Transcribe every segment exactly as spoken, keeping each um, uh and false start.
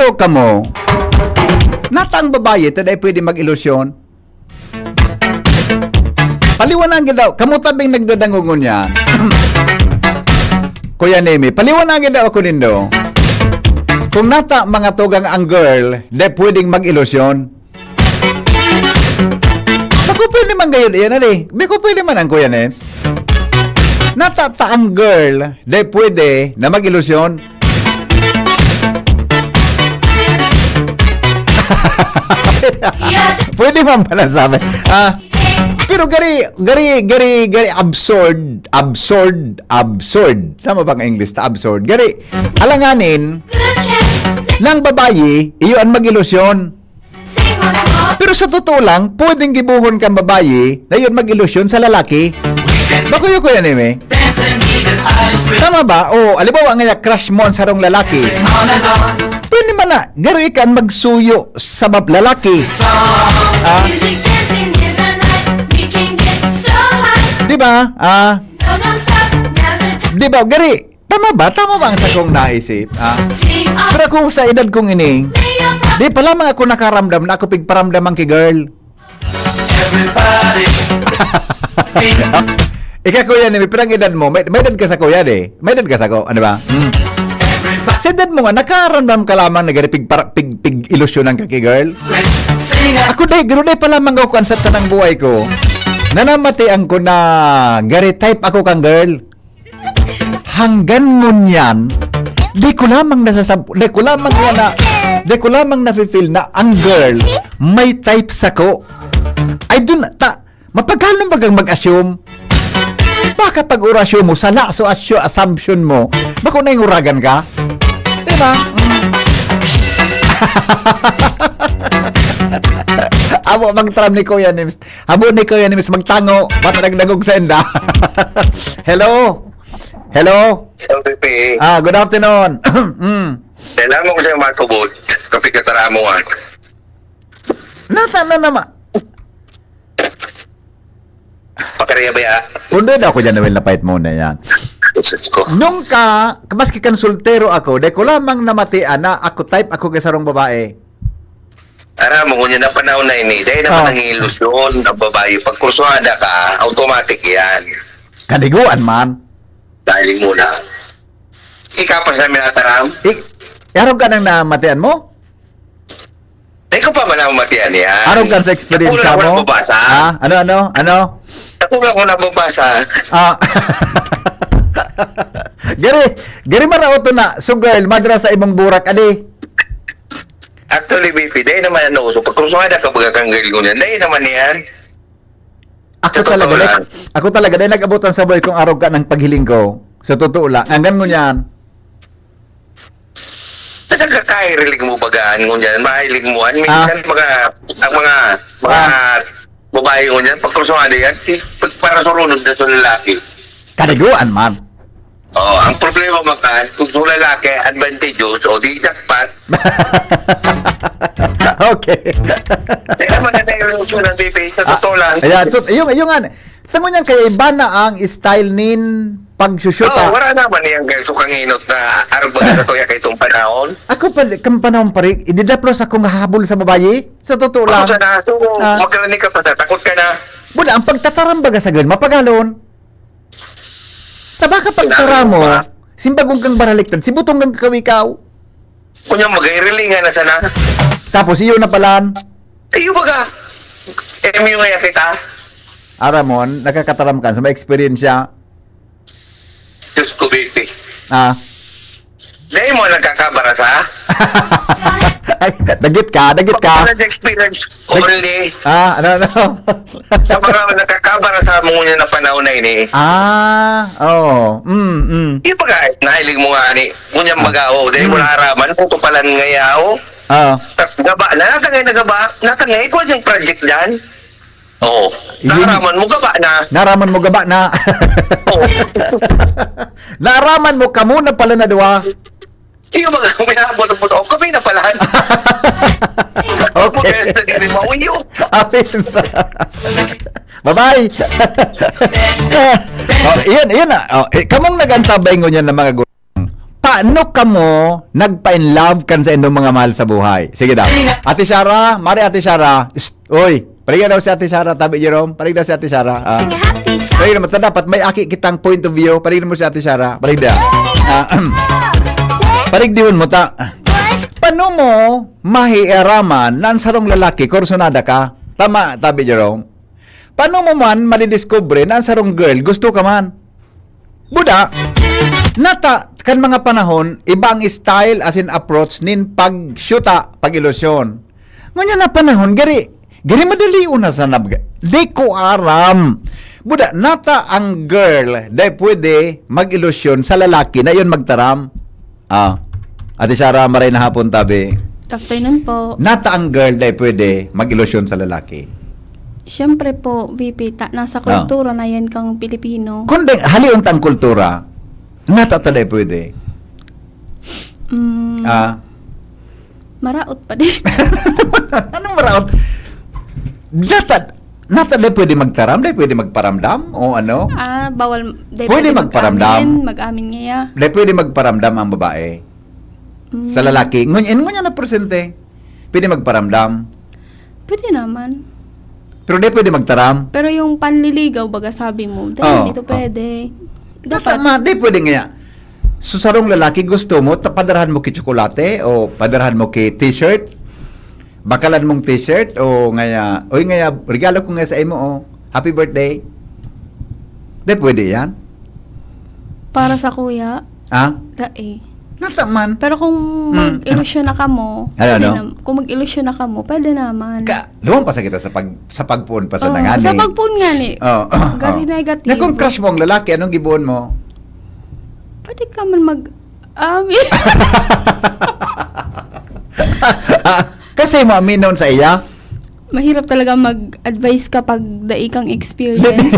Ito kamo. Nata ang babayi, ito dai pwede mag-ilusyon. Paliwanagan daw, kamo tabing nagdadangog ngunyan. Kuya Nemi, paliwanagan daw ako nindo. Kung nata mga tugang ang girl, dai pwedeng mag-ilusyon. Bako pwede man gayon iyan, ali. Bako pwede man ang Kuya Nems. Nata ta ang girl, dai pwede na mag-ilusyon. Pwede man pala sabi. Ah, pero gari, gari, gari, gari, absurd, absurd, absurd. Tama ba ang English ta absurd? Gari, alanganin, nang babayi, iyo ang mag-ilusyon. Pero sa totoo lang, pwedeng gibohon kang babayi na yun mag-ilusyon sa lalaki. Bakuyo ko yan, eh. Tama ba? O, alibawa nga, crush mo ang sarong lalaki. Pwede man na, garo ka ang magsuyo sa bab-, lalaki. Ah. Di ba? Ah. Di ba? Gari, tama ba? Tama ba ang sakong naisip? Ah. Pero kung sa edad kong ini, di pa lamang ako nakaramdam na ako pigparamdaman ki girl. Ikaw, kuya, ni, pirang edad mo? May, may edad ka sa kuya, di? May edad ka sa ko, ano ba? Hmm. Sa edad mo nga, nakaramdam ka lamang na gari pig, para, pig, pig ilusyonan ka ki girl? Ako, day, garo, day pa lamang ako kan sa tanang buhay ko. Nanamatian ko na gari type ako kang girl. Hanggang ngunyan, di ko lamang nasasab-, di ko lamang nga na, di ko lamang nafe-feel na ang girl may type sako. I don't, ta, mapaghalon bagang mag-assume? Baka pag orasyon mo, sala so asyo-, assumption mo, bako na yung uragan ka? Di ba? Mm. Amo magtram ni Kuya Nims. Habo ni Kuya Nims magtango, baka nagdangog sa inda. Hello? Hello? Sabi, P A. Ah, good afternoon. Mm. Kailangan ko siya matubod. Kapit ka taramo, ah. Nasa na naman? Pakarya ba, ya? Undo daw ako dyan, Noel, napait mo na yan. Jesus ko. Nung ka, maski kan soltero ako, dai ko lamang namatian na ako type ako kay sarong babae. Aram mo, ngunyan na panahon na ini, dahil naman Ah. ang ilusyon ng babae, pag kursuhada ka, automatic yan. Kaniguan man. Dahil mo na. Ikaw pa sa minataram? Ik-, arog ka nang namatian mo? Dahil ko pa man namatian yan. Arog ka sa experience Nakulang mo? Ako nababasa. Ha? Ano, ano? Ano? Nakulang ko nababasa. Ah. Gari, gari maraot na. So girl, madra sa imong burak, adi. Actually, B P, dahil naman ano, so pagkrusada ka, baga kang girl ko niyan, dahil naman yan. Ako Sa totoo talaga, dahil, lang. Ako talaga, dahil nag-abutan sa boy kung arog ka ng paghiling ko. Sa totoo lang. Hanggang ngunyan. Talaga, kairilig mo bagaan ngunyan, mahilig mo. An, Ah. minsan, mga, ang mga, mga Ah. babae ngunyan, pagkrusada yan, ti-, pag, para surunod na sa lalaki. Kaniguan man. Oh, ang problema, Makan, kung sa lalaki, advantageous, o di jackpot. Okay. Kaya maganda yung relasyon ng B P, sa Ah, totoo lang. Ayan, so, yung, yung nga, sa ngunyan kaya iba na ang style nin pagsusyuta. Oo, wala naman niyang ganito kanginot na arog baga sa tuya kay itong panahon. Ako pa, kang panahon pa rin, ididaplos akong habol sa babayi. Sa totoo Ako lang. Sana, so, Ah. magalani ka pa na, takot ka na. Wala, ang pagtataram baga sa girl, mapagalon. Sa baka pagtara mo, Sinabi mo pa. Simbagong kang baraliktad, si butong kang kawikaw. Kunya, magkairelingan na sana. Tapos, iyo na palan. Iyo baga. M U nga kita. Aramon, nakakataram ka sa may eksperyensya. Diyos ko, baby. Ah. Dahil mo nagkakabarasa? Ay, dagit ka, dagit ka. Ano sa experience? Nag- Only. Ah, ano, ano? Sa mga nakakabarasa mo ngunyan na panahon na ini. Ah, oo. Mm, mm. Di ba ka, nahiling mo nga ni, ngunyan Ah. mag-aho, dahil Mm. wala araman, puto palan ngayaw. Oo. Ta-, gaba na, natangay na gaba, natangay, ikaw yung project dyan. Oo. Yun. Naaraman mo, gaba na. Naaraman mo, gaba na. Oo. Naaraman mo, kamo na pala na duwa. Iyo, mga, may habol-habol. O, kami na pala. Okay. Kaya sa diri mo, iyo. Amin. Bye-bye. Oh, iyan, iyan na. Oh, eh, kamong nag-antabay ngunyan ng mga gu-, Paano kamo nagpa-in love kan saindong mga mahal sa buhay? Sige daw. Ate Shara, mari Ate Shara. Psst, oy, paligya daw si Ate Shara, tabi Jerome. Paligya daw si Ate Shara. Ah. Paligya naman ta, dapat may aki kitang point of view. Paligya mo si Ate Shara. Paligya. Ah, paligdihon mo ta. Paano mo mahiaraman na ang sarong lalaki, kursunada ka? Tama, tabi Jerome. Paano mo man madidiskubre na ang sarong girl, gusto ka man? Buda, nata kan mga panahon, iba ang style asin approach nin pagsyuta, pag-ilusyon. Ngunyan na panahon, gari, gari madali una sa nabga. Di ko aram. Buda, nata ang girl, dai pwede mag-ilusyon sa lalaki na iyon magtaram. Ah, Ate Shara, maray na hapon, tabi. Afternoon po. Nata ang girl, dai pwede mag-ilusyon sa lalaki. Siyempre po, V P, ta, nasa Ah. kultura na yan kang Pilipino. Kung di, halion ta ang kultura, nata ta dai pwede. Mm, Ah, maraot pa din. Anong maraot? Nata, nata dai pwede magtaram, dai pwede magparamdam o ano? Ah, bawal. Di Pwede magparamdam. Mag-amin, mag-amin niya. Dai pwede magparamdam ang babae Mm. sa lalaki. Ngunyan, ngunyan na presente, pwede magparamdam. Pwede naman. Pero dai pwede magtaram. Pero yung panliligaw, baga sabi mo, dahil Oo, dito oo. pwede. Dapat Dapat, ma, di pwede nga. So, sarong lalaki, gusto mo, ta-, padarahan mo ki tsokolate o padarahan mo ki t-shirt? Bakalan mong t-shirt o ngaya, "Uy, ngaya, regalo ko nga sa imo, oh. Happy birthday." Di pwede yan? Para sa kuya, Ha? dai. Nata man. Pero kung Mm. mag-ilusyon na kamo, Ano, pwede ano? nam- kung mag-ilusyon na kamo, pwede naman. Ka, duman pa sa kita sa pag, sa pagpuon pa sa Oo, nangani. sa pagpuon nga ni. Oo. Gari negatibo. Na kung crush mo ang lalaki, anong gibuon mo? Pwede ka man mag... Um, Ah, kasi maaminon sa iya. mahirap talaga mag-advise kapag dai kang experience.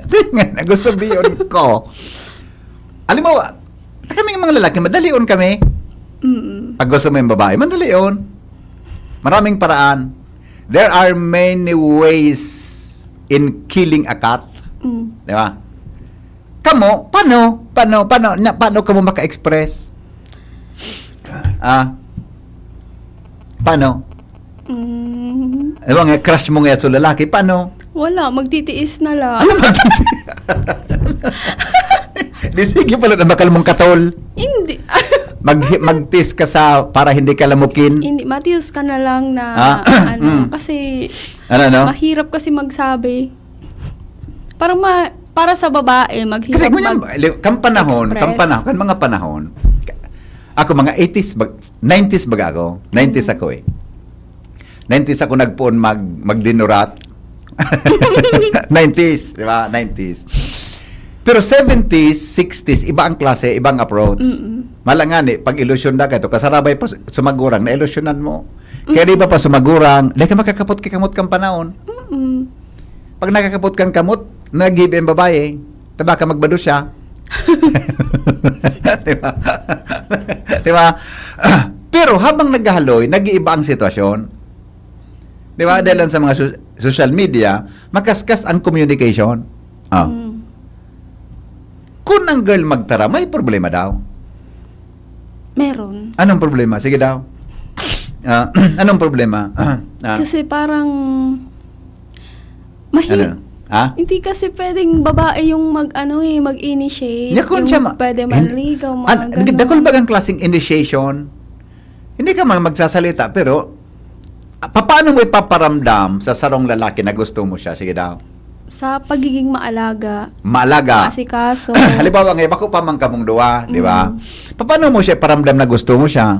Di nga, gusto biyon ko. Alam mo, kami mga lalaki, madalion kami. Mm. Pag gusto mo yung babae, madalion. Maraming paraan. There are many ways in killing a cat. Mm. Di ba? Kamo, paano? Paano? Paano? Na, paano kamo maka-express? Ah? Paano? Mm. Di ba nga, crush mo nga sa lalaki, paano? Wala, magtitiis na lang. Di sige pala na bakal mong katol. Hindi. Mag, magtiis ka sa para hindi ka lamukin. Hindi, matiis ka na lang na Ah, ano, mm. Kasi Ano, ano? mahirap kasi magsabi. Parang ma, para sa babae, maghirap Kasi ngunyan, mag- li- kan panahon, kan express. panahon, kan mga panahon, ako mga eighties, bag, nineties baga ako. Nineties ako eh. Nineties ako nagpoon mag, magdinurat. Nineties, di ba? Nineties. Pero seventies, sixties, iba ang klase, ibang approach. Mm-mm. Mala nga ni, pag ilusyon na kayo, kasarabay pa sumagurang, na ilusyonan mo. Kaya di ba pa sumagurang, di ka makakapot kay kamot kang panahon. Mm-mm. Pag nakakapot kang kamot, nag-give in babae, taba ka magbado siya. Di ba? Di ba? Pero habang naghahaloy, nag-iiba ang sitwasyon. Di ba? Dahil lang sa mga so- social media, makaskas ang communication. Ah. Mm. Kung ang girl magtara, may problema daw. Meron. Anong problema? Sige daw. Ah, anong problema? Ah, Kasi parang mahi- ano? Ha? Hindi kasi pwedeng babae yung mag ano eh, mag-initiate. Nya kung Yung siya ma- pwede hin- manligaw, mga An- ganun. Dakul bagang klaseng initiation? Hindi ka man magsasalita, pero ah, paano mo ipaparamdam sa sarong lalaki na gusto mo siya? Sige daw. Sa pagiging maalaga, Maalaga. asikaso. Halimbawa nga, bako pa man kamong duwa, di ba? Mm. Paano mo siya paramdam na gusto mo siya?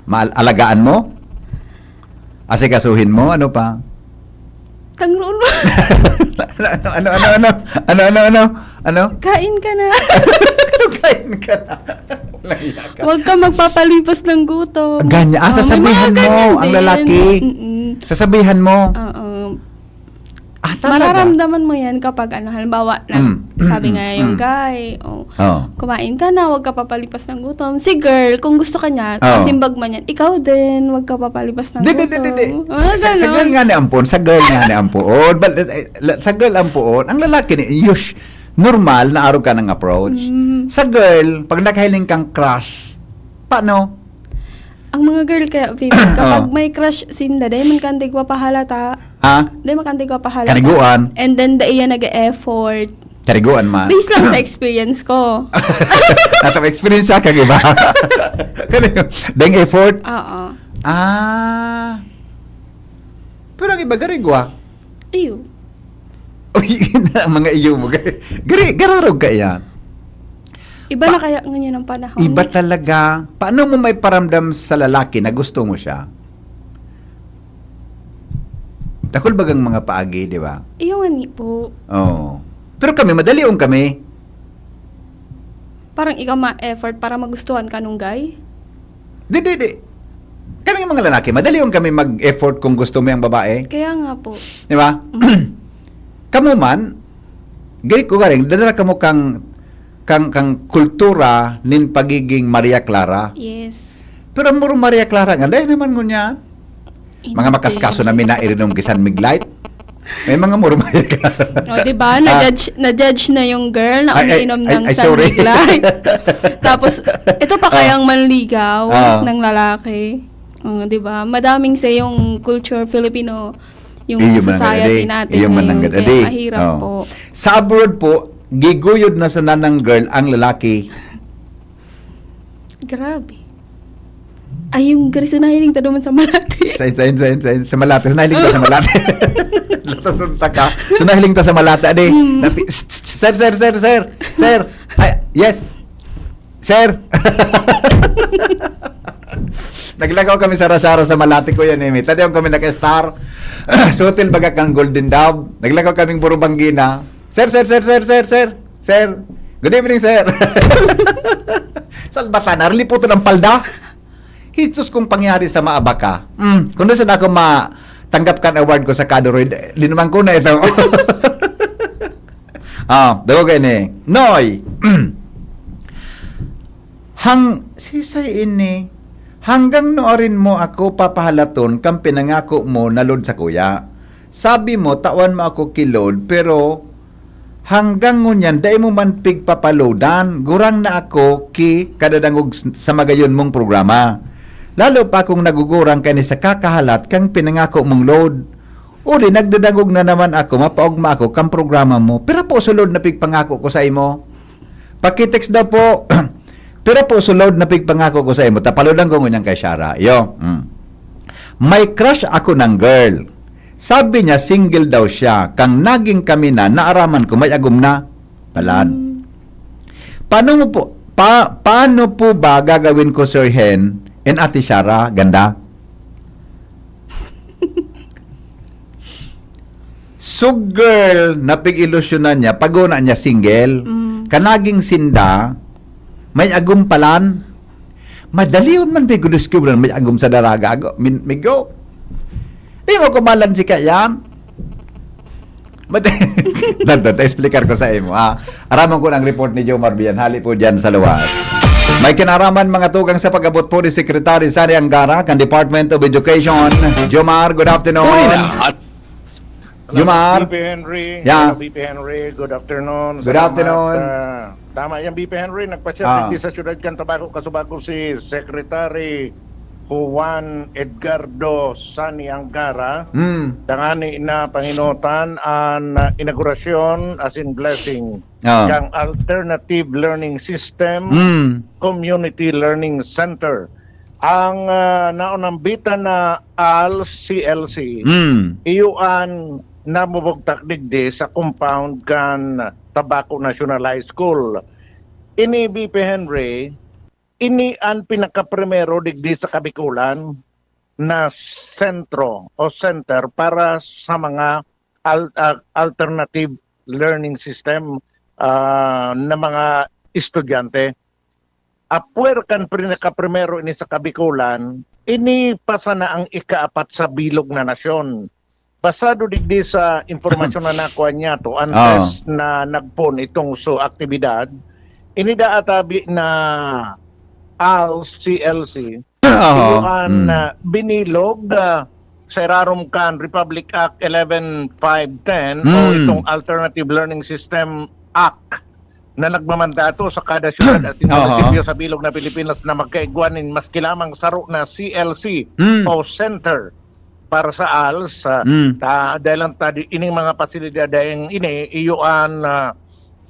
Maal- alagaan mo? Asikasuhin mo? Ano pa? Tangruon mo. Ano, ano, ano, ano? Ano, ano, ano? Ano? Kain ka na. Kain ka na. Nahiya ka. Huwag ka magpapalipas ng gutom. Ganya. Ah, Oh, may sasabihan mga mo, ganyan ang din. lalaki. Mm-mm. Sasabihan mo. Oo. Ah, talaga? Mararamdaman mo yan kapag ano, halimbawa, na, Mm. sabi Mm. nga yung Mm. guy, oh, Oh. kumain ka na, huwag ka papalipas ng gutom. Si girl, kung gusto ka niya, Oh. simbag man yan, ikaw din, huwag ka papalipas ng Di, di, di, gutom. di, di. Ah, Sa, sa ganon. girl nga ni ampon, sa girl nga ni ampon. Bal-, eh, la- sa girl ampon, ang lalaki ni, yush, Normal na arog ka ng approach. Mm. Sa girl, pag nakahiling kang crush, paano? Ang mga girl kaya, baby, kapag Oh. may crush sinda, dahil man kandig wa pahalata. Ha? Dahil man kandig wa pahalata. Kaniguan. And then, dahil yan nag-effort. Kariguan man. Based lang sa experience ko. Natang experience siya kag iba. Kani, deng effort. Oo. Ah. Pero ang iba garigwa. Iyo. Uy, ang mga iyo mo. Gari, gari, gararog ka yan. Iba na kaya ngayon ang panahon. Iba talaga. Paano mo may paramdam sa lalaki na gusto mo siya? Dakul bagang mga paagi, di ba? Iyo nga ni po. Oo. Pero kami, madalion kami. Parang ikaw ma-effort para magustuhan ka nung guy? Di, di, di. Kami mga lalaki, madalion kami mag-effort kung gusto mo yung babae. Kaya nga po. Di ba? Kamo man, gari ko garing, dadala kamo kang, kang, kang kultura nin pagiging Maria Clara. Yes. Pero muro Maria Clara nga, dahil naman ngunyan. Mga makaskaso na minairin ng gisan miglight. May mga muro Maria Clara. O, di ba? Na-judge, na-judge na yung girl na Ay, ay, umiinom ay, ng ay, sorry. San Miguel. Tapos, ito pa Ah. kayang manligaw Ah. ng lalaki. O, di ba? Madaming sa yung culture Filipino, yung Iyo man ang society gadi. natin Iyo man ang ngayon. gadi. Kaya mahirap Oh. po. Sa abroad po, giguyod na sana ng girl ang lalaki. Grabe. Ay, yung gari, so nahiling ta naman sa Malate. Sa, sa, sa, sa, sa Malate. So, nahiling ka sa Malate. Latas ng taka. So, nahiling ta sa Malate. Adi, Mm. napi- sir, sir, sir, sir. Sir. Ay, yes. Sir. Naglakaw kami sa Rosaro sa Malate, Kuya Nemi. Tadi kami naka-star. Sutil baga kang Golden Dove. Naglakaw kaming Burubanggina. Sir, sir, sir, sir, sir, sir. Sir. Good evening, sir. Salbatan, arliputo ng palda. Jesus, kung pangyari sa maaba ka. Mm, kung doon sa ako matanggap kan award ko sa Kadoroid, linuman ko na ito. Ah, daw gani. Noy. Hang, sisay ini. Hanggang nuarin mo ako papahalaton kan pinangako mo na load sa kuya. Sabi mo, tawan mo ako ki load, pero hanggang ngunyan, dai mo man pigpapaloadan. Gurang na ako ki kadadangog s-, sa magayon mong programa. Lalo pa kung nagugurang ka ni sa kakahalat kang pinangako mong load. Uli, nagdadangog na naman ako, mapaogma ako kang programa mo. Pira po sa load na pigpangako ko sa imo? Pakitext daw po. Pira po sa load na pigpangako ko sa imo? Tapalodan ko ngunyan kay Shara. Yo. Mm. May crush ako ng girl. Sabi niya, single daw siya. Kang naging kami na, naaraman ko, may agom na. Palan. Mm. Paano mo po, pa, paano po ba gagawin ko, Sir Hen and Ate Shara? Ganda? So, girl, napig-ilusyonan niya, paguna niya single. Mm. Kanaging sinda, may agom palan. Madalion man, may guduskuran, may agom sa daraga. Ago, min, migo. Di mo kumalan si Kayan. But, dad, dad, explicar ko sa imo, ha. Aramon ko ng report ni Jomar Bian. Hali po dyan sa luwas. May kinaraman mga tugang sa pag-abot po ni Secretary Sani Angara kan Department of Education. Jomar, good afternoon. Una at Jomar. B P Henry. Yeah. Hello, B P Henry. Good afternoon. Good Salamat. afternoon. Ah, tama yan, B P Henry. Nagpasyal Ah. Digdi sa siyudad kan Tabaco, Kasubago si Secretary Juan Edgardo Sani Angara. Hmm. Tangani na panginutan an ah, inaugurasyon as in blessing Ah. kang Alternative Learning System Hmm. Community Learning Center. Ang ah, naunambitan na ALS C L C, Hmm. iyo an namubugtak digdi sa compound kan Tabaco National High School. Ini, B P Henry, ini an pinakaprimero digdi sa Kabikulan na sentro o center para sa mga al- ah, alternative learning system ah, na mga estudyante. Apwera kan pinakaprimero ini sa Kabikulan, ini pa sana ang ikaapat sa bilog na nasyon. Basado digdi sa impormasyon na nakuha niya to, antes Oo. na nagpon itong so aktibidad, ini da atabi na ALS C L C, Oo. iyo an Mm. ah, binilog ah, sa irarom kan Republic Act eleven five ten o Mm. itong Alternative Learning System Act na nagmamandato sa kada syudad at Aha. munisipyo sa bilog na Pilipinas na magkaigwa nin maski lamang saro na C L C Mm. o center para sa als, ah, Mm. ta-, dahil ang tadi-, ining mga pasilidad dahil ini, iyo an, ah,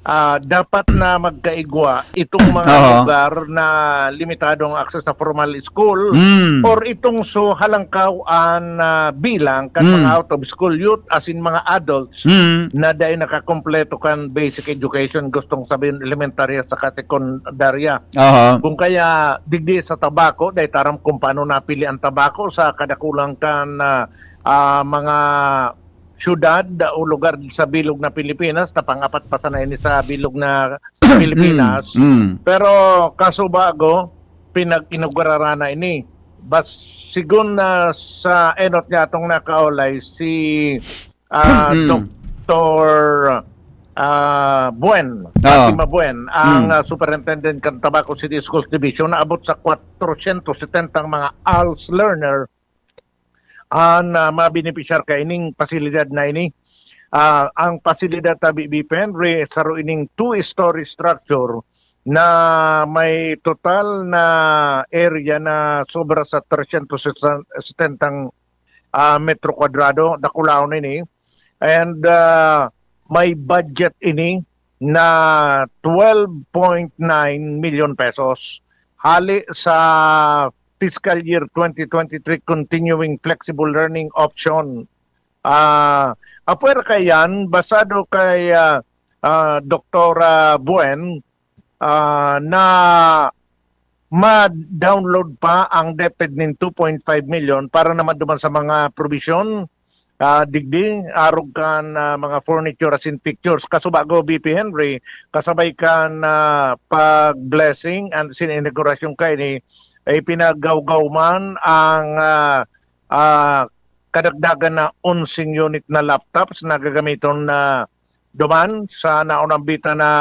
ah, dapat na magkaigwa itong mga Aha. lugar na limitado ang access sa formal school Mm. or itong so halangkaw an, ah, bilang kan Mm. mga out of school youth as in mga adults Mm. na dai nakakompleto kan basic education, gustong sabihin elementarya saka sekundarya. Aha. Kung kaya, digdi sa Tabaco, dai taram kung paano napili ang Tabaco sa kadakulang kan, ah, ah, mga syudad o lugar sa bilog na Pilipinas, na pang-apat pa sana ini sa bilog na Pilipinas. Mm. Pero kaso bago, pinag-inaugurara na ini. Bas, sigun na sa enot niya atong nakaulay, si, ah, Mm. Doktor, ah, Buen, Ah. Fatima Buen, ang, Mm. ah, superintendent kan Tabaco City Schools Division, naabot sa kwatrosyentos setenta ang mga als learner an, ah, mabenepisyar kaining pasilidad na ini. Ah, ang pasilidad tabi, B P Henry, saro ining two-story structure na may total na area na sobra sa tresyentos setenta, ah, metro kwadrado, dakulaon ini. And, ah, may budget ini na twelve point nine milyon pesos. Hali sa fiscal year twenty twenty-three continuing flexible learning option. Ah, apwera kaiyan, basado kay, ah, ah, Doktora Buen, ah, na ma-download pa ang DepEd nin two point five milyon para naman duman sa mga probisyon, ah, digdi, arog kan, ah, mga furniture asin pictures. Kaso bago, B P Henry, kasabay kan, ah, pag-blessing and sin inaugurasyon kaini, ay pinagawgaw man ang, ah, ah, kadagdagan na onseng unit na laptops na gagamiton na duman sa naunambitan na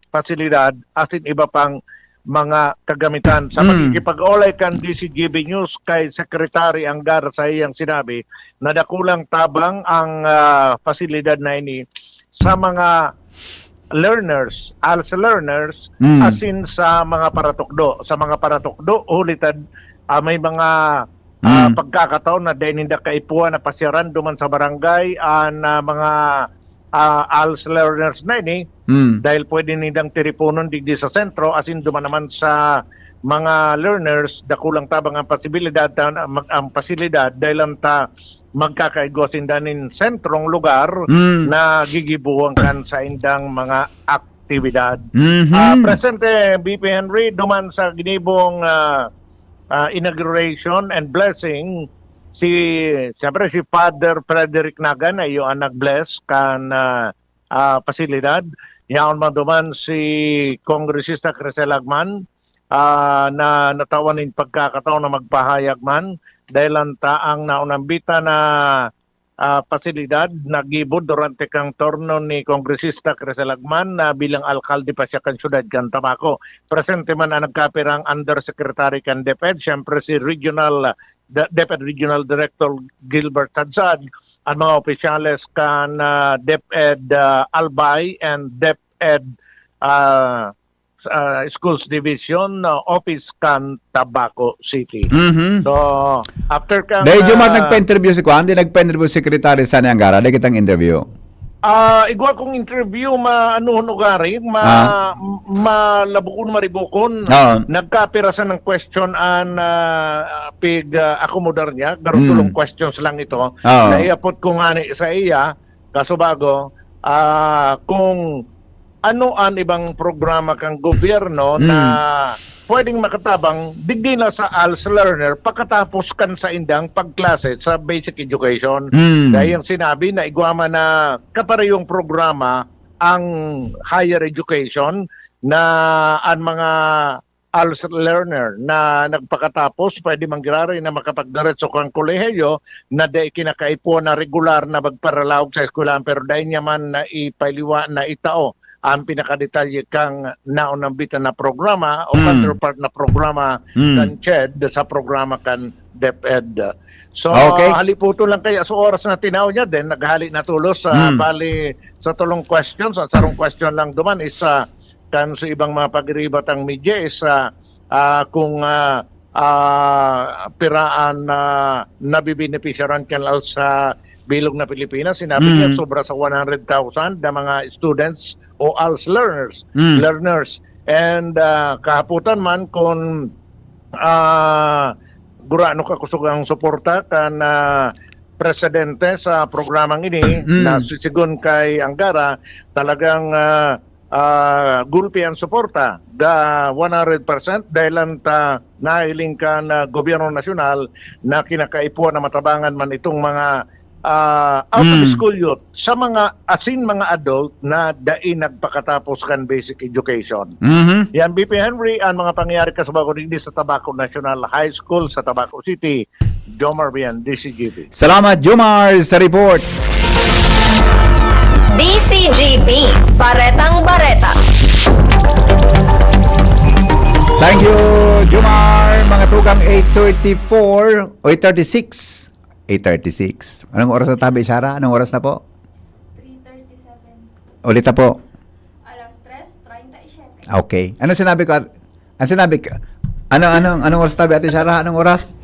pasilidad asin iba pang mga kagamitan. Sa Mm. pakikipag-olay kan D C G B News kay Secretary Angara sa iyang sinabi na dakulang tabang ang, ah, pasilidad na ini sa mga learners, als learners, Mm. asin sa mga paratukdo. Sa mga paratukdo, huli ta, ah, may mga, ah, Mm. pagkakataon na dai ninda kaipuhan na pasyaran duman sa barangay an, ah, mga, ah, als learners na ini, Mm. dahil pwede nindang tiriponon digdi sa sentro, asin duman naman sa mga learners, dakulang tabang ang posibilidad, ta-, mag-, ang pasilidad, dahil lang ta magkakaigwa sinda nin sentrong lugar Mm. na gigibuhan kan saindang mga aktibidad. Mhm. Ah, presente, B P Henry, duman sa ginibong, ah, ah, inauguration and blessing, si, siyempre, si Father Frederick Naga na iyo ang nag-bless kan, ah, ah, pasilidad. Yaon man duman si Kongresista Crisel Agman, ah, na natawan nin pagkakataon na magpahayag man, dahil ang taang naunambitan na, ah, pasilidad nagibo durante kang turno ni Kongresista Crisel Agman na bilang alkalde pa siya kan siyudad kan Tabaco. Presente man ang nagkapirang undersecretary kan DepEd, siyempre si Regional, ah, De-, DepEd Regional Director Gilbert Tadsad, ang mga opisyales kan, ah, DepEd, ah, Albay and DepEd, ah, ah, Schools Division, ah, Office kan Tabaco City. Mhm. So, after kan, Dahil Jomar, ah, nagpa-interview si Kwan, di nagpa-interview si Secretary Sani Angara, di kitang interview. Ah, igwa kong interview, ma-, ano, hon, ugari, ma-, Ah. malabukon, maribukon. Oo. Nagkapira sa ng question an, ah, pig, ah, akomodar niya. Garong Mm. tulong questions lang ito. Oo. Naiapot ko nga ni sa iya, kaso bago, ah, kung ano an ibang programa kan gobyerno Mm. na pwedeng makatabang, digdi na sa als learner, pakatapos kan saindang pagklase sa basic education. Mm. Dahil ang sinabi na igwa man na kaparehong programa ang higher education na ang mga als learner na nagpakatapos pwede mangyari na makapagdiretso kan kolehiyo na dai kinakaipuhan na regular na magparalaog sa eskwelahan, pero dai niya man na ipaliwa na itao ang pinakadetalye kan naunambitan na programa o Mm. counterpart na programa Mm. kan CHED sa programa kan DepEd. So, Okay. haliputon lang kaya sa oras na tinao niya din, naghali na tulos, ah, Mm. bali sa tulong questions, ang sarong question lang duman is, ah, kan sa ibang mga pagiriba tang media is, ah, ah, kung, ah, ah, piraan na nabibenepisyaran kan laos sa bilog na Pilipinas. Sinabi niya, Mm. sobra sa one hundred thousand na mga students o als learners, Mm. learners. And, ah, kahapotan man kung, ah, gurano ka kusog ang suporta kan, ah, presidente sa programang ini Mm. na si Sigon kay Angara, talagang, ah, ah, gulpi ang suporta, da one hundred percent, dahil lang ta nahiling kan gobyerno nasyonal na kinakaipuhan na matabangan man itong mga, ah, out of Mm. school youth sa mga, as in, mga adult na dai nagpakatapos kan basic education. Mhm. Yan, B P Henry, ang mga pangyayari kasabago digdi sa Tabaco National High School sa Tabaco City. Jomar Bian, D C G B. Salamat, Jomar, sa report. D C G B, Baretang Bareta. Thank you, Jomar. Mga tugang, eight thirty-four, o, eight thirty-six. Eight thirty-six. Anong oras na tabi, Shara? Anong oras na po? Three thirty-seven. Ulit na po. Alas tres treinta y siete. Okay. Ano sinabi ko? Ang sinabi ko, ano, ano, anong oras tabi, Ate Shara? Anong oras?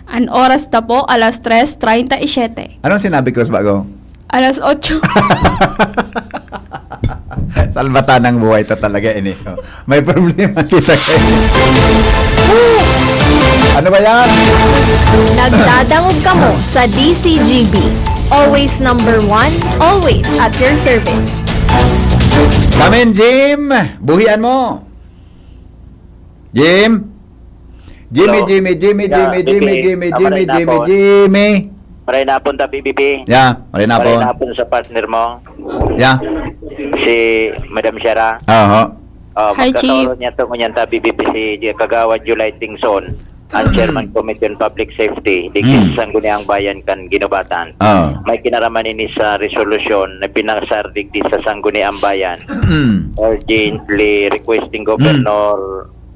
Ang oras na po, alas tres treinta y siete. Anong sinabi ko sa bago? Alas otso. Salbatan ng buhay ta talaga ini. May problema kita kayo. Ano ba yan? Nagdadangog kamo sa D C G B. Always number one, always at your service. Kamin, Jim, buhian mo. Jim? Jimmy, Hello. Jimmy, Jimmy, Yeah, Jimmy, Jimmy, Jimmy, Jimmy, Jimmy, Jimmy, Jimmy. Maray na po. Maray na po ta, B B P. Yeah, maray na po. Maray na po sa partner mo. Yeah. Si Madam Shara. Oho. Oh, Hi, Chief. Magkakaroon niya to, ngunyan ta, B B P, si Kagawad July Tingson, ang Mm. Chairman Committee on Public Safety, digdi Mm. sa Sangguniang Bayan kan Guinobatan. Ah. May kinaraman ini sa resolusyon na pinasar digdi sa Sangguniang Bayan. Mm. Urgently requesting Mm. Governor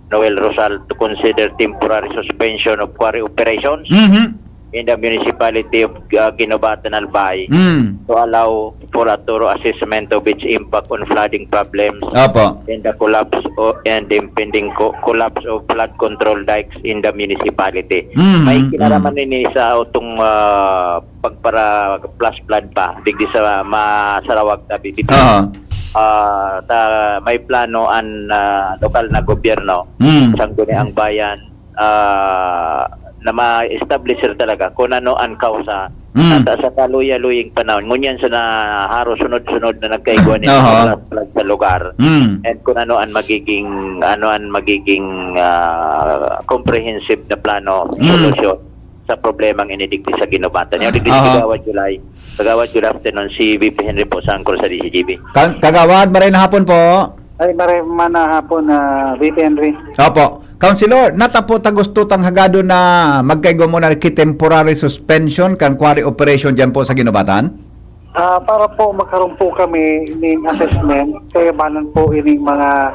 Noel Rosal to consider temporary suspension of quarry operations Mhm. in the municipality of, uh, Guinobatan, Albay Mm. to allow for a thorough assessment of its impact on flooding problems Opo. and the collapse o, and impending co-, collapse of flood control dikes in the municipality. Mm, May kinaraman mm. ini sa utong, ah, pagpara flash flood pa digdi sa Masarawag, tabi dito. Oo. Ah, ta-, may plano ang, ah, lokal na gobyerno, Mm. Sangguniang Bayan, ah, na ma-establish talaga kung ano ang kausa. Mm. At sa kaluya-luying panahon, ngunyan sa naharo sunod-sunod na nagkaigwa ni Aha. Flash flood sa lugar. Mm. And kung ano ang magiging, ano ang magiging, ah, comprehensive na plano, Mm. solusyon sa problemang ini digdi sa Guinobatan. Yung digdi sa Aha. Kagawad July. Kagawad, good afternoon. Si V P Henry po, sa Angkor sa D C G B. Ka-, Kagawad, maray na hapon po. Ay, maray man na hapon, ah, V P Henry. Opo. Councilor, nata po ta gusto tang hagadon na magkaigwa muna ki temporary suspension kan quarry operation dyan po sa Guinobatan? Ah, para po magkaroon po kami ning assessment, kaibanan po ining mga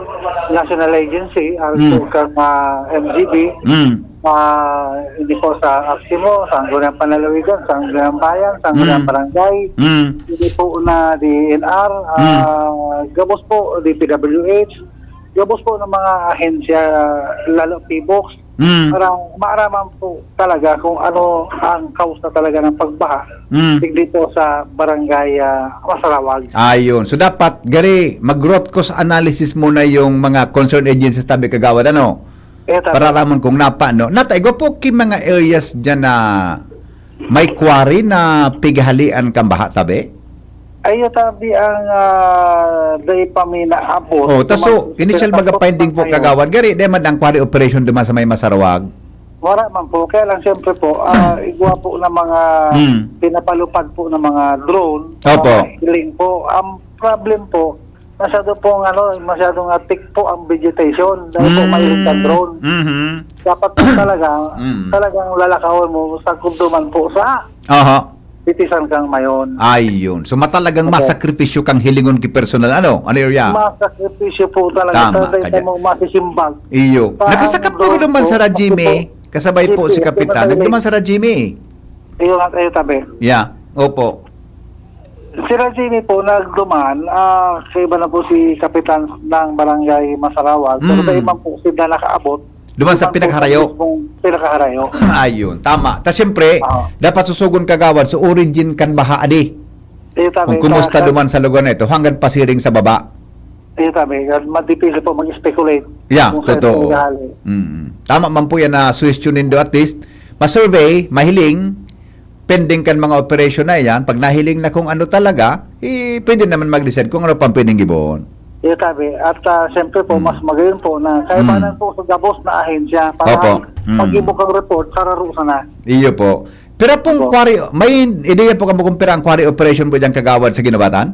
national agency, also Mm. kan, ah, M G B, Mm. ah, hindi po sa AFSCMO, sa Sangguniang Panlalawigan, sa Sangguniang Bayan, sa Sangguniang Mm. Barangay, Mm. hindi po na D E N R, Mm. ah, gabos po, D P W H, gabos po ng mga ahensya, lalo P BOCS, Mm. para maaraman po talaga kung ano ang kausa talaga ng pagbaha. Mm. Digdi po sa barangay, ah, Masarawag. Ayun. So, dapat, gari, mag-root cause analysis muna yung mga concerned agencies, tabi, Kagawad, ano? Eh, tama. Para alaman kung napa, no? Nata, igwa po ki mga areas dyan na may quarry na pighalian kan baha, tabi? Ay, tabi ang, ah, dai pa mi naabot. Oh, ta so, Kung mag-, initial baga finding po, kagawad, gari, di man ang quarry operation duman sa may Masarawag? Wala man po. Kaya lang, siyempre po, ah, igwa po na mga Hmm. pinapalupad po ng mga drone, Opo. mga healing po. Ang problem po, masyado pong, ano, masyadong thick po ang vegetation dahil po Hmm. mahilig ang drone. Mhm. Dapat po talaga, Hmm. talagang lalakawan mo sa kumduman po sa Aha. Titisan kang mayon. Ayun. So, matalagang Opo. masakripisyo kang hilingon ki personal. Ano? Ano area? Masakripisyo po talaga. Tama, Talaga kadya. Mo masisimbag. Iyo. Saan Nakasakat po doon naman po, sa Radjime. kasi po, Kasabay po si Sige, Kapitan. sige, Nagduman sa Radjime. Iyo nga kayo tabi. Yeah. Opo. Si Radjime po, nagduman, ah, kaiba na po si Kapitan ng Barangay Masarawag. Pero Mm. dahil man po sila nakaabot, Duman sa duman po pinakaharayo. Mismong pinakaharayo. Ayun. Tama. Ta siyempre, Oo. dapat susugon kagawad. So, origin kan baha, adi. Iyo tabi. Kung kumusta Sa- duman sa lugar na ito, hanggang pasiring sa baba. Iyo tabi. Madipili po mag-speculate. Yeah, kung saan totoo. po nagahali. Mm. Tama man po yan na suhestyon nindo at least. Ma-survey, mahiling, pending kan mga operation na yan. Pag nahiling na kung ano talaga, eh, pwede naman mag-decide kung ano pang pwedeng gibon. Iyo tabi. At ah, siyempre po, Mm. mas magayon po na kaibanan Mm. po sa gabos na ahensya para Opo. Mm. pag-ibok ang report, kararo sana. Iyo po. Pero pong Opo. quarry, may ideya po kamo kung pira ang quarry operation po dyan kagawad sa Ginobatan?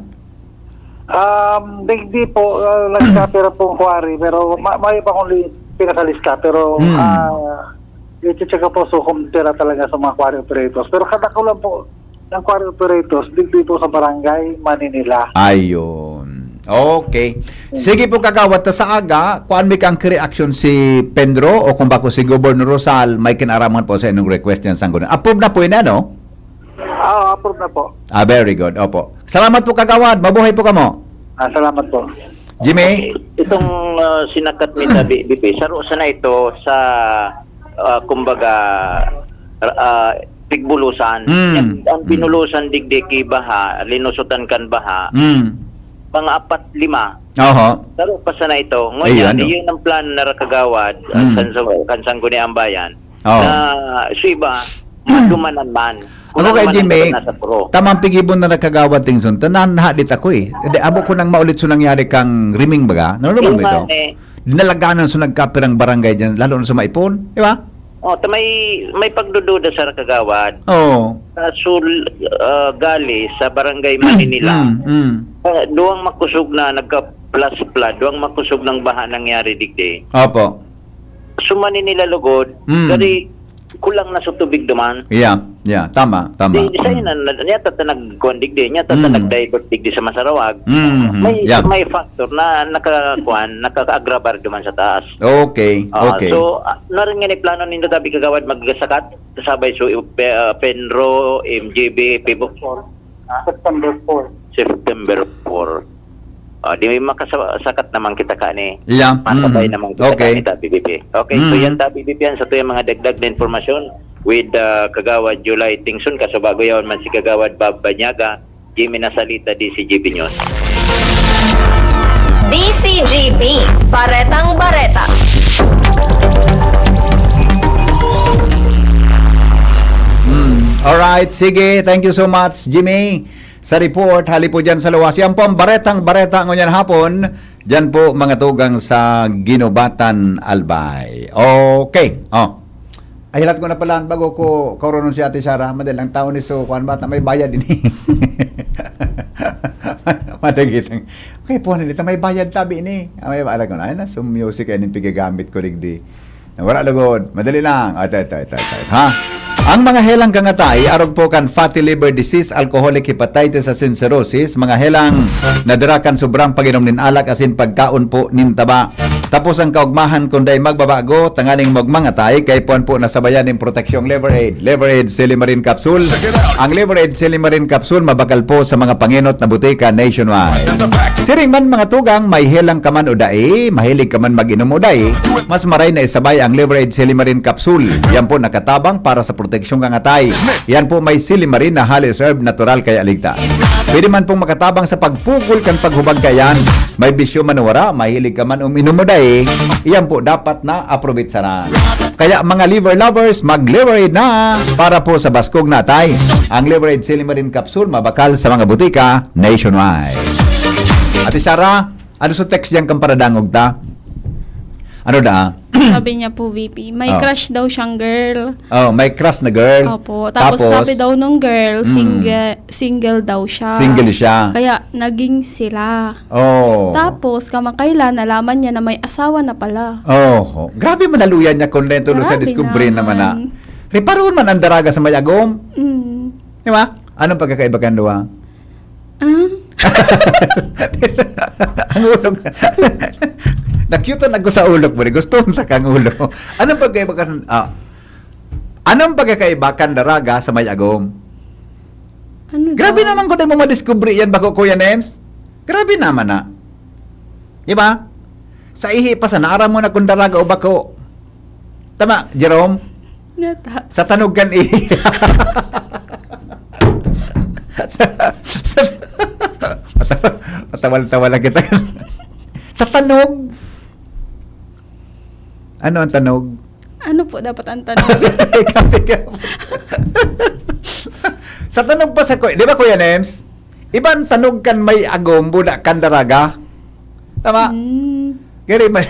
Um, digdi po, uh, nagkapira pong quarry, pero ma- may pa kung li- pinakalista, pero Hmm. ah, i-check ko po so kung pira talaga sa mga quarry operators. Pero kadako lang po ng quarry operators, digdi po sa barangay, Maninila. Ayun. Okay. Sige po, kagawad, ta sa aga, kuan mi kang reaction si Pedro o kung bako si Governor Rosal, may kinaraman po sa inyong request niyan, Sangguniang. Approve na po yun, ano? Ah, approve na po. Ah, very good. Opo. Salamat po, kagawad. Mabuhay po kamo. Ah, salamat po. Jimmy? Itong ah, sinakat ni Tabi, B P, saro sana ito sa, ah, kumbaga, ah, pigbulusan. Mm. Yan, ang Mm. binulusan digdi ki baha, linusutan kan baha, Mm. mga apat, lima. Oho. Saro pa sana ito. Ayun, Ngayon, no? Iyon ang plan na kagawad, Mm. kan, kan Sangguniang Bayan, Oo. na sa iba, madumanan man. Ako kay naman ang Jimmy, nasa puro. tamang pigibon na nagkagawad ting sunta, nanhadit ako eh. Hindi, abo ko nang maulit so nangyari kang Riming baga. Nararamdaman mo ito? Iman eh, Dinalaganan so nagkapirang barangay dyan, lalo na sa Maipon. Di ba? oh, ta may, may pagdududa sa kagawad. Oo. Sa Sul, ah, Gali, sa Barangay Maninila. Mm, mm. Ah, duwang makusog na nagka-flash flood, duwang makusog ng baha nangyari digdi. Opo. Sa Maninila lugod, Mm. kadi kulang na sa tubig duman. Yeah, yeah. Tama, tama. Di, di sa Mm. inan, na- niya tata nagkuhan digdi, niya tata Mm. nag-divert digdi sa Masaraug. Mm, May, yeah. may factor na nakakuhan, nakaka-agrabar duman sa taas. Okay, Ah, okay. So, ah, narin nga ni plano nindo tabi kagawad magsakat, sabay so, pe- ah, Penro, M G B, Pibo. September four. September four. Ah, di may makasakat naman kita ka ni. Yeah. Masabay Mm. naman kita Okay. ka ni Tabi B P. Okay, so Mm. yan Tabi B P yan. Sa tuya mga dagdag na impormasyon with uh, Kagawad July Tingson, kasubago yaon man si Kagawad Bob Banyaga, Jimmy Nasalita, D C G B News. D C G B, Baretang Bareta. Mm. Alright, sige. Thank you so much, Jimmy. Sa report, hali po dyan sa luwas. Yan po ang baretang bareta ngunyan hapon. Dyan po, mga tugang sa Ginobatan, Albay. Okay. Oh. Ay, hilat ko na pala, bago ko kauronon si Ate Sarah, madali lang tao ni so, kuan ba, ta may bayad ini. Madagitang. Okay, puwan nito, may bayad tabi ini. Ah, may bayad ko na. Ay, na, so music, ay, yung pigagamit ko, digdi. Nawara lugod. Madali lang. Ito, ito, ito, ito. Ha? Ang mga helang kangatay, arog po kan fatty liver disease, alcoholic hepatitis, asin cirrhosis, mga helang nadara kan sobrang pag-inom nin alak asin pagkaon po nin taba. Tapos ang kaugmahan kun dai magbabago, tanganing magmangatay, kay puan po nasabayan nin proteksyong Liver Aid. Liver Aid Silimarin Capsule. Ang Liver Aid Silimarin Capsule mabakal po sa mga pangenot na butika nationwide. Siring man mga tugang, may helang ka man o dai, mahilig ka man mag-inom o dai, mas maray na isabay ang Liver Aid Silimarin Capsule. Yan po nakatabang para sa proteksyong kangatay. Yan po may silimarin na halis herb natural kaya ligtas. Pwede man pong makatabang sa pagpukol kan paghubag kayan. May bisyo man o wara, mahilig ka man uminom o dai, iyan po dapat na aprobitsaran. Kaya mga liver lovers, mag-Liver Aid na para po sa baskog na atay. Ang Liver Aid Silimarin Capsule mabakal sa mga butika nationwide. Ate Sarah, ano sa text diyan kang paradangog ta? Ano da? Sabi niya po, V P, may Oh. crush daw siyang girl. Oh, may crush na girl. Opo. Tapos, Tapos? Sabi daw nung girl, Mm. single, single daw siya. Single siya. Kaya naging sila. Oh. Tapos, kamakailan, nalaman niya na may asawa na pala. Oh, grabe manaluyan niya kung rento sa Grabe discovery naman na. naman. Riparon man ang daraga sa may agom. Mm. Di ba? Anong pagkakaiba kan duwa? Ah? Ang ulo. Nakyutan ako sa ulo mo. Gusto mo kang ulo. Anong pagkaiba kan, ah, anong pagkakaiba kan daraga sa may agom? Ano Grabe daw? naman kung di mo madiskubre yan bako, Kuya Nems. Grabe naman na. Di ba? Sa ihi pa sana, aram mo na kung daraga o bako. Tama, Jerome? Nata. Sa tanog kan ihi. Sa, sa, matawa-tawa lang kita. Sa tanog. Ano ang tanog? Ano po dapat ang tanong? Ikaw, ikaw. Sa tanog pa sa Kuya, di ba, Kuya Nems? Iba ang tanog kan may agom, buda kan daraga. Tama? Hmm. Gari, may...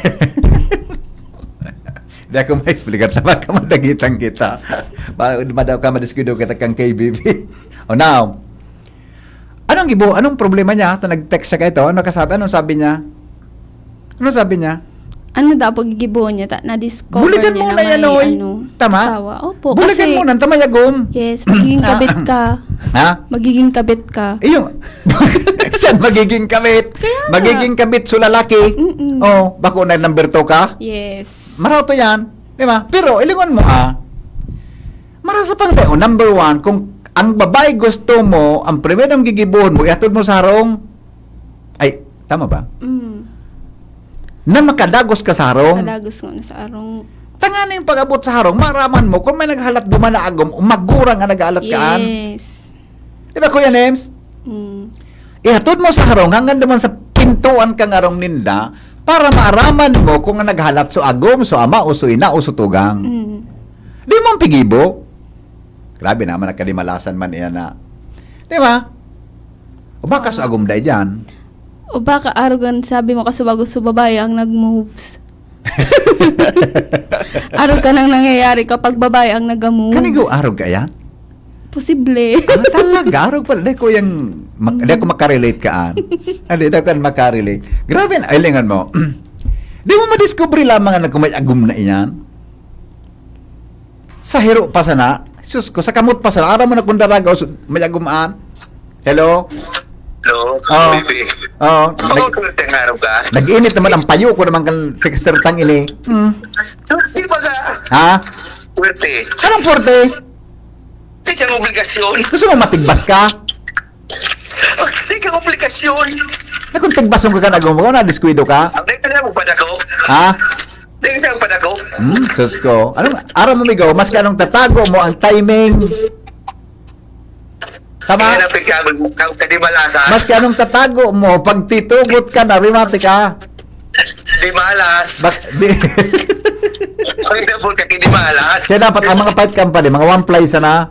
Di ako ma-explicar. Tama ka, madagitan kita. Ba, madaw ka, madiskuido kita kang K B B. Oh, now, anong gibo? Anong problema niya? Ta nag-text siya kaito. Ano kasabi? Anong sabi niya? Ano sabi niya? Ano daw paggigibo niya? Ta, na-discover Buligan niya mo na na may yan, oy. ano, Tama? asawa. Opo, Buligan kasi, mo na, tama yagom. Yes, magiging kabit ka. Ha? Magiging kabit ka. Iyo. Siya magiging kabit. Kaya nga. Magiging kabit so lalaki. Mm-mm. Oh, bako na number two ka? Yes. Maraw to yan. Di ba? Pero, ilingon mo, ah. Marasa pang tayo, number one, kung ang babae gusto mo, ang primerong gigibuhon mo, ihatod mo sa harong. Ay, tama ba? Mm. Na makadagos ka sa harong. Kadagos nga na sa arong. Tangani yung pag-abot sa harong, maraman mo kung may naghalat duman na agom, o magurang nga naghalat kaan. Yes. Di ba, Kuya Nems? Mm. Ihatod mo sa harong hanggang duman sa pintuan kang arong ninda para maaraman mo kung ang naghalat so agom, so ama, o so ina, o so tugang. Mm. Di mo ang pigibo. Grabe naman, nagkalimalasan man iyan na. Di ba? O baka so agom dai dyan. O baka arog ang sabi mo kasi bago sa babae ang nag-moves. Arog ka nang nangyayari kapag babae ang nag-moves. Kanigo arog ka yan? Posible. Ah, talaga? Arog pala. Dahil ko yung, mak- dahil ko makarelate ka, an. Ah, di, dahil ko makarelate. Grabe, ay, lingan mo. Di mo madiscover lamang na kung may agom na iyan? Sa hiro pa sana, sus ko, sa kamot pa sana, aram mo na kung daraga o su- may agom, an. Hello? Hello, Oh. baby. Oh, Ako, nag- kurte nga araw ka. nag-init naman ang payo ko naman kang texter tang ini. Hmm. Di ba ka? Ha? Kurte. Anong forte? Di siyang obligasyon. Gusto mo matigbas ka? Di siyang obligasyon. Na kung tigbason ka ka nagmumukha, na diskuido ka? Ang di ka na magpadako. Ha? Di ka siya magpadako. Hmm, sus ko. Anong, aram mo, migo, maski anong tatago mo, ang timing. Tama? Kaya na pagkabal mo, kang kadimalasan. Maski anong tatago mo, pag titugot ka na, rimati ka. Di malas. Bak, di, Ang double ka, di malas. kaya dapat ang mga fight company, mga one play sana.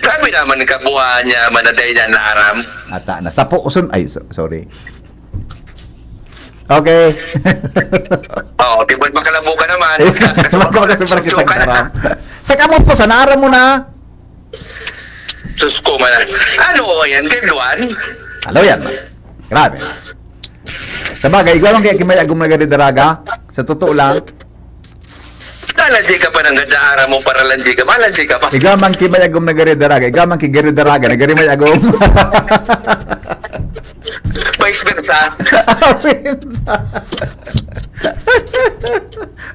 Grabe naman ang kabuhaan niya, manaday niya na aram. Ata na. Sa puson, ay, so- sorry. Okay. Oo, di ba makalabo ka naman? Magkakasubar kita, karam. Sa kamot pa, sa naaram mo na. Sus ko man. Ano yan, kay Luan? Ano yan, man? Grabe. Sa bagay, igwa man kaya kimay agom na gari daraga. Sa totoo lang. Nalanji ka pa ng ganda aram mo para lanji ka. Malanji ka pa. Igwa man kimay agom na gari daraga. Igwa man ki gari daraga. Na gari may agom. Vice versa.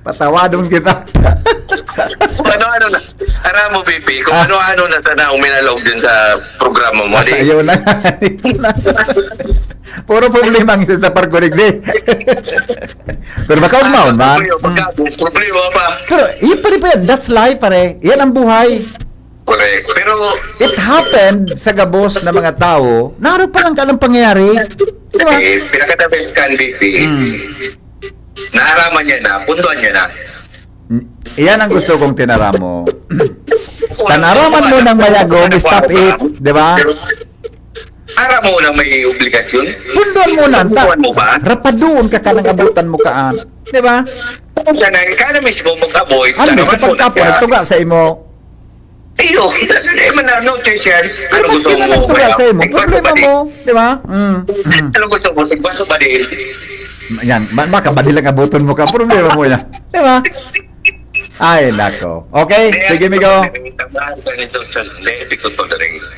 Patawadon kita. Kung ano-ano na. Aram mo, B P, kung Ah. ano-ano na sana uminalog din sa programa mo. Di, Ayun na. Puro problema ang isa sa pagkurig, di. Pero baka umahon, man. Problema, pagka- problema pa. Pero, yun pa rin pa yan. That's life, pare. Yan ang buhay. Correct. Pero, It happened sa gabos na mga tao, narog pa lang ka ng pangyayari. Di ba? eh, pinaka-the best kan, B P. Hmm. Naaraman niya na, puntuan niya na. Yan ang gusto kong tinaram mo. Tanaraman mo ng mayagom, stop it. Di ba? Aram mo na may obligasyon. Punduan mo na, ta. Punduan mo ba? Rapaduon ka ka nang abutan mo kaan. Di ba? Kung siya na, ikaw na mismo mag-avoid. Ano, sa tanungan mo na pagkapo, siya. Nagtuga sa imo. Iyo, hindi man na, no choice yan. Pero Ano gusto maski na mo? nagtuga sa imo, Tigbaso problema ba di? mo. Di ba? Mm. Mm. Ano gusto mo? Tigbaso ba di? Yan, ma- makabadi lang abuton mo ka, problema mo yan. Di ba? Ay, nako. Okay, sige, migo.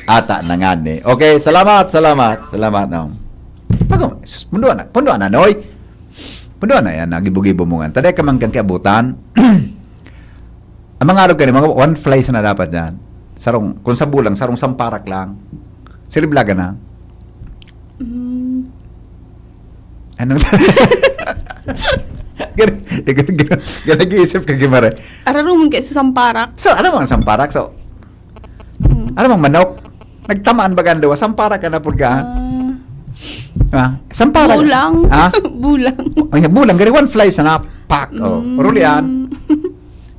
Ata na nga ni. Okay, salamat, salamat, salamat, no. Pag-, sus, punduan na, punduan na, Noy. Punduan na yan, nagibo-gibo mo nga. Taday ka man kang kiabutan. Ang mga arog ka ni, mga one fly sana dapat yan. Sarong, kung sa bulang, sarong samparak lang. Siriblagan na. Mm, Anong... Gan-, gan-, gan-, nag-iisip ka, Gimare. Araro man kay sa samparak. So, ano mang samparak? So, Mm. ano mang manok? Nagtamaan ba ganda? Samparak ka na pud ka? Ah, Ah, samparak. bulang. Ha? Bulang. Ay, bulang. Gari one fly sana. Pak. Oh. Mm. Rulian.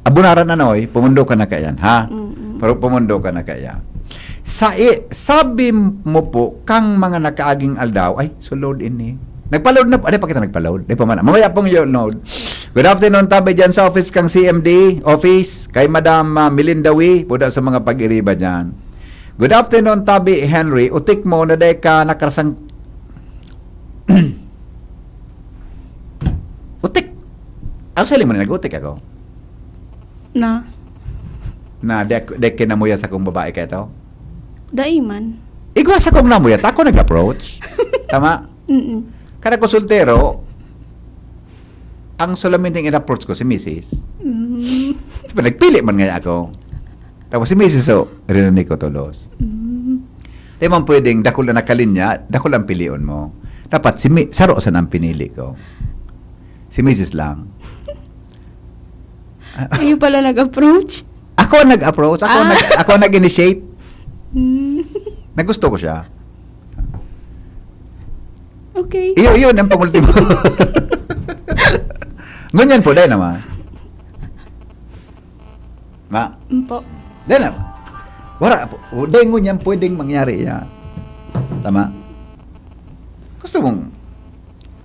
Abunaran na, Noy. Pumundo ka na kayan, ha? Mm-mm. Pero pumundo ka na kaya. Sa i-, sabi mo po, kang mga nakaaging aldaw, ay, so load ini. Nagpa-load na, ano pa kita nagpa-load? Di pa man. Mamaya pong yun, load. Good afternoon, tabi dyan sa office kang C M D, office, kay Madam ah, Melinda Wee, buda sa mga pag-iriba dyan. Good afternoon, tabi Henry. Utik mo na dahil ka nakarasang... Utik. Actually, mo na nag-utik ako. Na. Na, di, di kinamuya sa kong babae ka ito? Dai man. Igwa sa kong namuya, ako nag-approach. Tama? Mm-mm. Kada ko soltero, ang solamente in-approach ko si misis. Mm. Diba, nagpili man nga ako. Tapos si misis, so, rinig ko tolos. Mm. Di man pwedeng dakul na nakalinya, dakul ang pilion mo. Dapat si mi-, saro sa nang pinili ko. Si misis lang. Kayo pala nag-approach? Ako ang nag-approach, ako ang Ah. nag-, ako ang nag-initiate. Mm. Nagusto ko siya. Okay. Iyo, iyo, ang pangultimo. Ngunyan po, dahil naman. Ma, Mpo. dahil naman. Wala po. O, dahil ngunyan pwedeng mangyari yan. Tama? Gusto mong...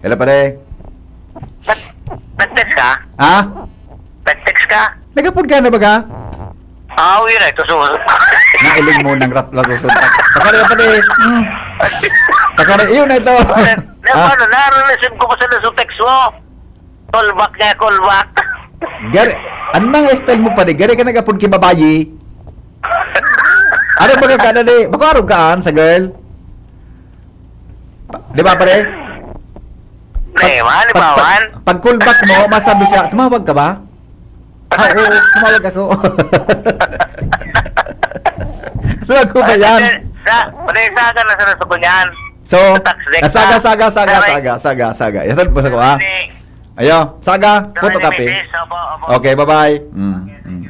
Hello, pare. Nag-text ka? Ha? Nag-text ka? Nagapod ka na ba ka? Ah, uwi na ito. So, Nailing mo ng rat la susunod. Pakari, pare. Hmm. Pakari, yun na ito. na, Ha? Ano, nare-receive ko pa sa sa text mo. Call back nga, call back. Gari, ang mga style mo, pare, gari ka nagapod ki babayi. Ano ba ka na di? Baka arog ka, an, sa girl? Di ba, pare? Eh, man, Pag, pag, pag call back mo, masabi siya, "Tumawag ka ba?" "Ah, oo, tumawag ako." So, ako ba yan? Sa, pare, sa ka na sa nasuko niyan. So, Tax deck saga, ka. saga, saga, Pero may- saga, saga, saga. Yatad po sa ko, ha? Ni- Ayo, saga, Pero puto ni kape. Misis, opo, opo. Okay, bye-bye. Mm, mm.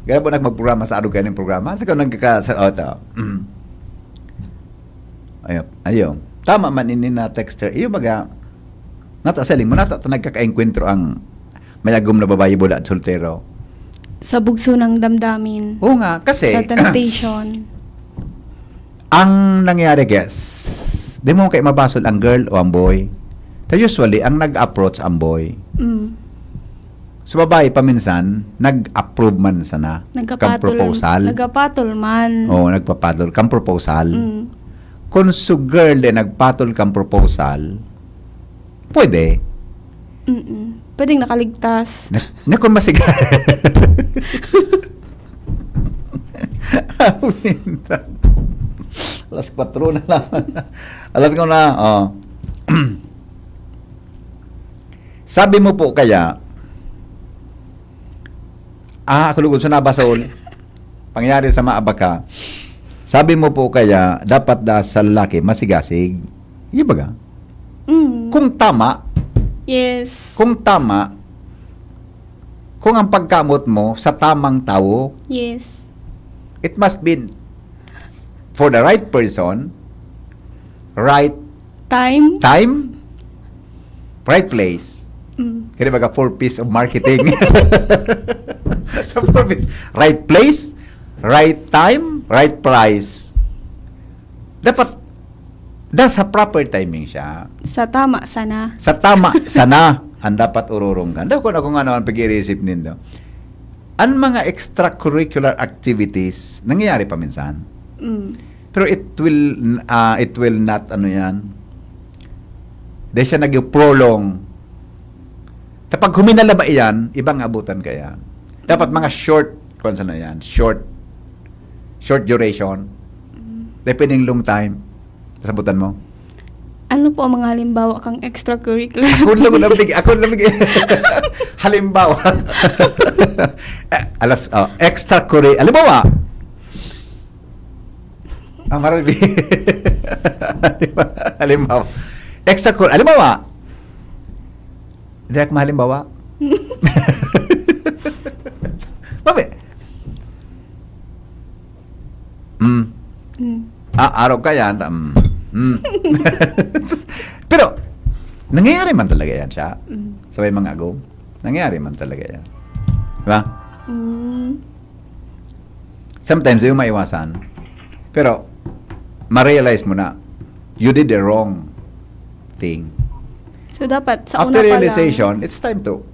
Gaya po nag magprograma sa adog kayo ng programa. Sa ka nagkaka... Sa, oh, ito. Mm. Ayo, ayo. Tama man ini na texter. Iyo baga, nata sa mo, nata ta nagkakaengkwentro ang mayagom na babae, bola at soltero. Sa bugso ng damdamin. Oo nga, kasi Sa temptation. ang nangyayari, guys, di mo kay mabasol ang girl o ang boy. So, usually, ang nag-approach ang boy. Mm. Sa babae, paminsan, nag-approve man sana kang Nagkapatol. proposal. Nagkapatol man. Oo, nagpapatol kang proposal. Mm. Kung sa girl din, nagpatol kang proposal, pwede. Mm-mm. Pwedeng nakaligtas. Na, na kung masiga. Alas kwatro na lang. Alam ko na, oh. Sabi mo po kaya, ah, ako lugod sa nabasol. Pangyari sa maabaka. Sabi mo po kaya, dapat da sa lalaki, masigasig. Di ba ga? Mm. Kung tama, Yes. kung tama, kung ang pagkamot mo sa tamang tao, Yes. it must be for the right person, right Time. time, right place. Mm. Kaya baga four P's of marketing. Sa four P's, right place, right time, right price. Dapat, da sa proper timing siya. Sa tama sana. Sa tama sana ang dapat ururunggan. Daw kung ako nga naman pag-i-receive nindo. Ang mga extracurricular activities, nangyayari pa minsan. Mm. Pero it will, ah, it will not, ano yan, di siya nag-prolong. Kapag huminala ba iyan, ibang abutan ka yan. Dapat mga short, kung saan na yan, short, short duration. Dahil pwedeng long time. Sabutan mo. Ano po ang mga halimbawa kang extracurricular? Ako lang nabig, ako lang nabig. Halimbawa. Eh, alas, oh, extracurricular. Halimbawa. Ah, marami. Halimbawa. Extracurricular. Halimbawa. Hindi ako mahalimbawa. Papi. Mm. Mm. Ah, araw ka yan. Mm. Mm. Pero, nangyayari man talaga yan siya. Mm. Sa may mga agom. Nangyayari man talaga yan. Diba? Mm. Sometimes, yung maiwasan. Pero, ma-realize mo na, you did the wrong thing. So, dapat sa After una pa realization, lang. It's time to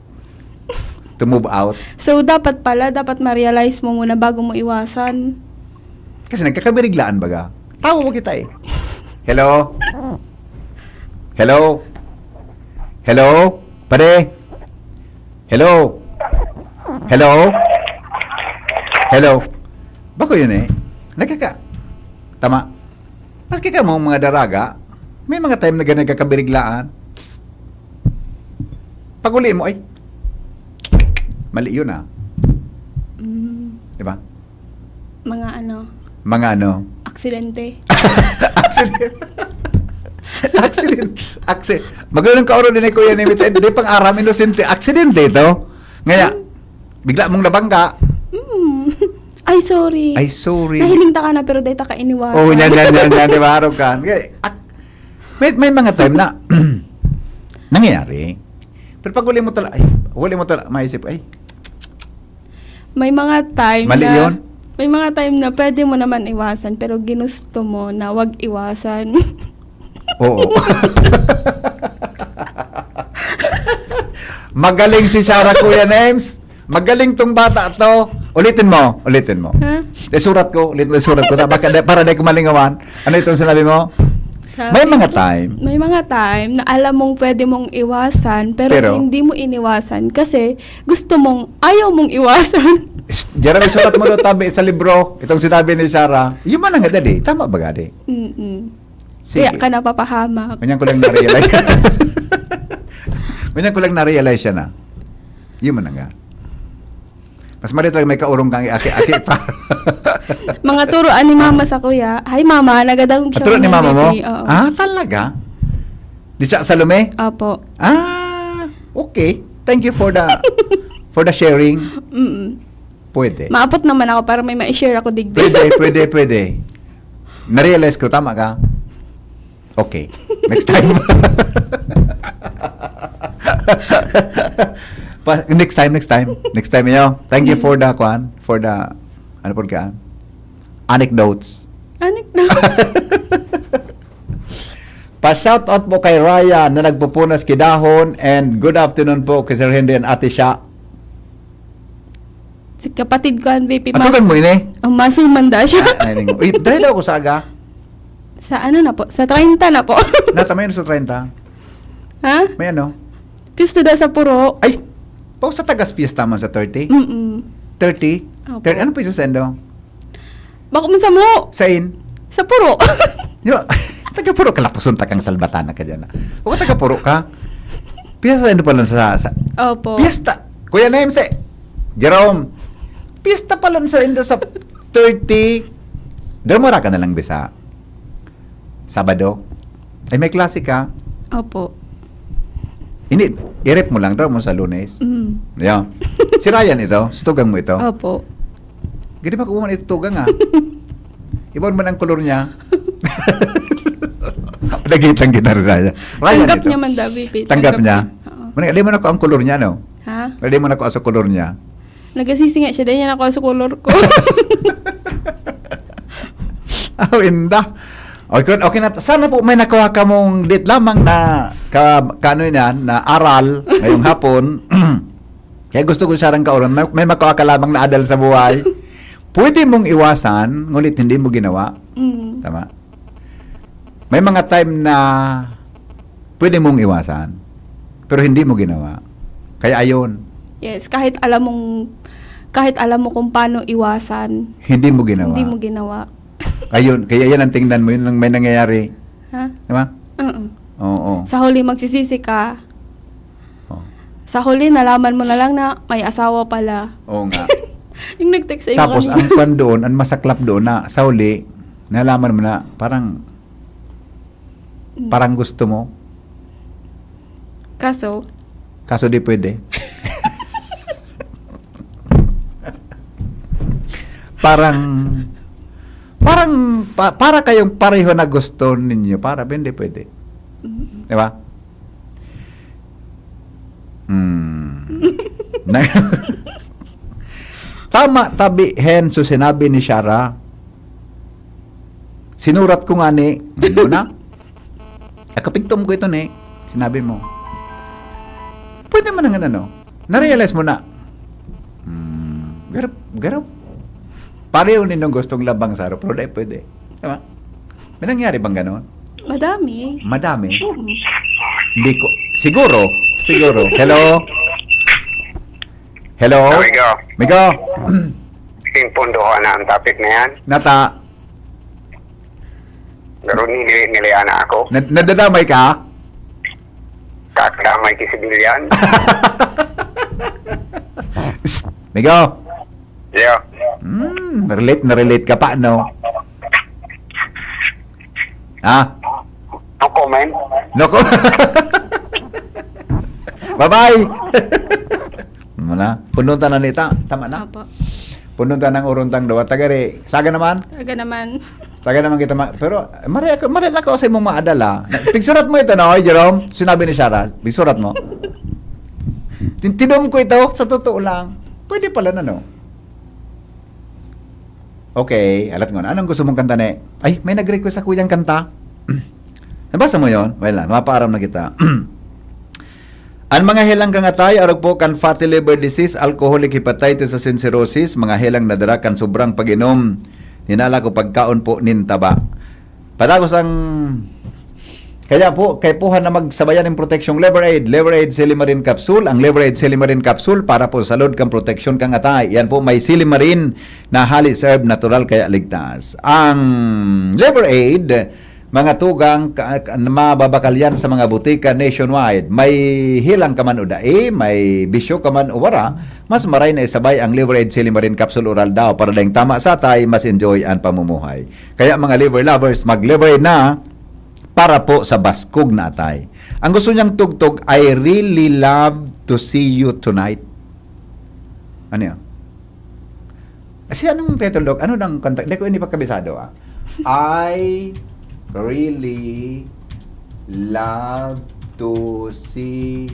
to move out. So, dapat pala, dapat ma-realize mo muna bago mo iwasan. Kasi nagkakabiriglaan baga. Tawo mo kita eh. Hello? Hello? Hello? Pare? Hello? Hello? Hello? Bako yun eh. Nagkaka... Tama. Maski ka mo, mga daraga, may mga time na ganun nagkakabiriglaan. Pag uli mo, ay, mali yun ah. Mm. Di ba? Mga ano, Mga ano? aksidente. Accident. Accident. Accident. Magayon ka oro din ni Kuya Nimit. Eh, di pang aram, inosente. Aksidente ito. Ngaya, bigla mong nabangga. Mm. Ay, sorry. Ay, sorry. Nahiling ta ka na, pero dahil ta ka iniwasan. Oh, yan, yan, yan, yan, di ba? Araw ka. Kaya, ak-, may, may mga time na nangyayari. Pero pag uli mo talaga, ay, uli mo talaga, maisip, ay, May mga time Mali na... yun? May mga time na pwede mo naman iwasan, pero ginusto mo na wag iwasan. Oo. Magaling si Sarah, Kuya Nems. Magaling tong bata to. Ulitin mo, ulitin mo. Ha? Eh, surat ko, ulit mo surat ko. Baka, para di ko malingawan. Ano itong sinabi mo? Sabi May mga ko, time. May mga time na alam mong pwede mong iwasan, pero, Pero? Hindi mo iniwasan kasi gusto mong, ayaw mong iwasan. Jeremy, surat mo daw tabi sa libro. Itong sinabi ni Sarah. Yun man ang nga, dali. Tama ba, gadi? Mm-mm. Sige. Kaya ka napapahamak. Ganyan ko lang na-realize. Ganyan ko lang na-realize siya na. Yun man nga. Mas mali talaga may kaurong kang aki-aki pa. Mga turoan ni mama sa kuya. Hi, mama. Nagadangog siya. Aturo ni Kuya mama mo? Vicky. Oo. Ah, talaga? Di siya Salome? Opo. Ah, okay. Thank you for the for the sharing. Mm-mm. Pwede. Maapot naman ako para may ma-share ako digdi. Pwede, pwede, pwede. Na-realize ko, tama ka. Okay. Next time. Pa, next time, next time. Next time, yo. Thank you for the, kwan, for the, ano po ka? Anecdotes. Anecdotes. Pa-shoutout po kay Ryan na nagpupunas kidahon, and good afternoon po kay Sir Henry and Ate Sha. Si kapatid ko, ang V P, Atugan mo ini? Ang masuman da siya. Ah, ay, ning-, uy, dahil daw ako sa aga. Sa ano na po? Sa treinta na po. Nata, may ano sa treinta? Ha? May ano? Pista da sa puro. Ay, pa sa tagas piyesta man sa thirty? Mm-mm. Thirty? Opo. Thirty, ano pa isa sendo? Bako man sa mo. Sain? Sa puro. Di ba? Taga-puro ka, latuson ta kang salbatana ka dyan. O taga-puro ka. Piyesta sendo pala sa, sa Opo. Piyesta. Kuya Nemse. Jerome. Piyesta pala sa inda sa thirty. Dramara ka na lang bisa. Sabado. Ay, may klase ka. Opo. Hindi, i-rep mo lang daw mo sa Lunes. Mm. Yeah. Si Ryan ito, si tugang mo ito. Opo. Gadi ba kung ito tugang ah? Iba man ang kolor niya. Nagitang ginarira niya. Ryan Tanggap ito. niya man, da, V P. Tanggap niya? Oo. Muna, di mo na ko ang kolor niya, no? Ha? Di mo na ko sa kolor niya. Nagasisi nga siya, dahil niya nakuha sa color ko. Oh, inda. Okay, okay na. Sana po may nakuha ka mong dit lamang na ka, kano yan, na aral ngayong hapon. Kaya gusto ko sarang kauron, may, may makuha ka lamang na adal sa buhay. Pwede mong iwasan, ngunit hindi mo ginawa. Mm. Tama? May mga time na pwede mong iwasan, pero hindi mo ginawa. Kaya ayun. Yes, kahit alam mong, kahit alam mo kung paano iwasan, Hindi mo ginawa. hindi mo ginawa. Ayun, kaya yan ang tingnan mo, yun ang may nangyayari. Ha? Di ba? Oo. Oo. Sa huli, magsisisi ka. Oh. Sa huli, nalaman mo na lang na may asawa pala. Oo nga. Yung nag-text sa'yo Tapos, kanina. ang kwan doon, ang masaklap doon na sa huli, nalaman mo na parang, Mm. parang gusto mo. Kaso? Kaso di pwede. Parang, parang, pa-, para kayong pareho na gusto ninyo, para ba hindi pwede? Mm. Di ba? Hmm. Na-, tama tabi hen so sinabi ni Shara. Sinurat ko nga ni, ano na? Akapigtom ko ito ni, sinabi mo. Pwede man ang ano, na-realize mo na, hmm, garap, garap. Pareho ninong gustong labang saro, pero di pwede. Tama? May nangyari bang ganon? Madami. Madami? Oo. Hindi ko, siguro, siguro. Hello? Hello? Amigo. Amigo? Sing pundohan na ang topic na yan. Nata? Pero nili-, nilian na ako. Nad-, nadadamay ka? Kakadamay ki civilian. Psst, Migo. Yeah. Hmm, relate na relate ka pa, no? Ha? No comment. No comment. Bye-bye. Ano na? Pununta na nita. Tama na. Apo. Pununta ng uruntang dawa. Tagari. Saga naman? Saga naman. Saga naman kita ma-, pero, mare ako, mare ako sa imong maadala. Pigsurat mo ito, no, Jerome? Sinabi ni Sarah. Pigsurat mo. Tin-, tinom ko ito, sa totoo lang. Pwede pala na, no? Okay, alat ko na. Anong gusto mong kanta, ne? Ay, may nag-request sa kuyang kanta. Nabasa mo yon? Well, na, mapaaram na kita. An mga helang kan atay, arog po kan fatty liver disease, alcoholic hepatitis asin cirrhosis, mga helang nadara kan sobrang pag-inom nin alak o pagkaon po nin taba. Padagos ang, kaya po, kaipuhan na magsabayan nin proteksyong Liver Aid, Liver Aid Silymarin Capsule. Ang Liver Aid Silymarin Capsule para po sa load kan proteksyon kan atay. Yan po, may silymarin na hali sa herb, natural kaya ligtas. Ang Liver Aid, mga tugang, ka-, ka-, mababakal yan sa mga butika nationwide. May helang ka man o dai, may bisyo ka man o wara, mas maray na isabay ang Liver Aid Silymarin Capsule Oral Daw para daing tama sa atay, mas enjoy ang pamumuhay. Kaya mga liver lovers, mag-liver na para po sa baskog na atay. Ang gusto niyang tugtog, "I really love to see you tonight." Ano yan? Si anong title, Doc? Ano nang kanta? Hindi ko ini pagkabisado, ah. "I really love to see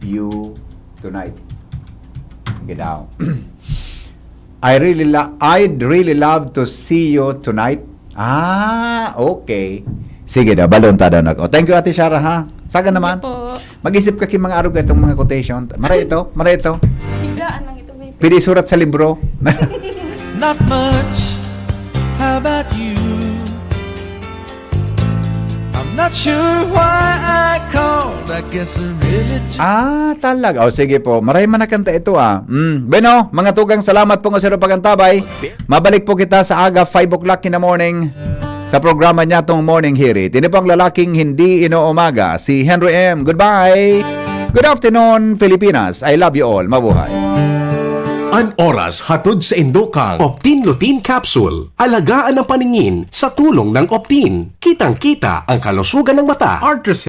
you tonight." Sige daw. "I really lo-, I'd really love to see you tonight." Ah, okay. Sige daw, balon ta daw na ko. Thank you, Ate Shara, ha? Saga naman. Sige po. Mag-isip ka ki mga arog itong mga quotation. Maray ito, maray ito. Biglaan lang ito, baby. Pwede surat sa libro. Not much. How about you? I'm not sure why I called. I guess I really just Ah, talaga. O, sige po. Maray man na kanta ito, ah. Mm. Bueno, mga tugang, salamat po nga sa pag-antabay. Mabalik po kita sa aga, five o'clock in the morning, sa programa niya tong Morning Hirit. Ini po ang lalaking hindi inuumaga, si Henry M. Goodbye! Good afternoon, Pilipinas. I love you all. Mabuhay. An oras hatod sa indokang Optin Lutein Capsule. Alagaan ang paningin sa tulong ng Optin. Kitang-kita ang kalusugan ng mata. Arthritis.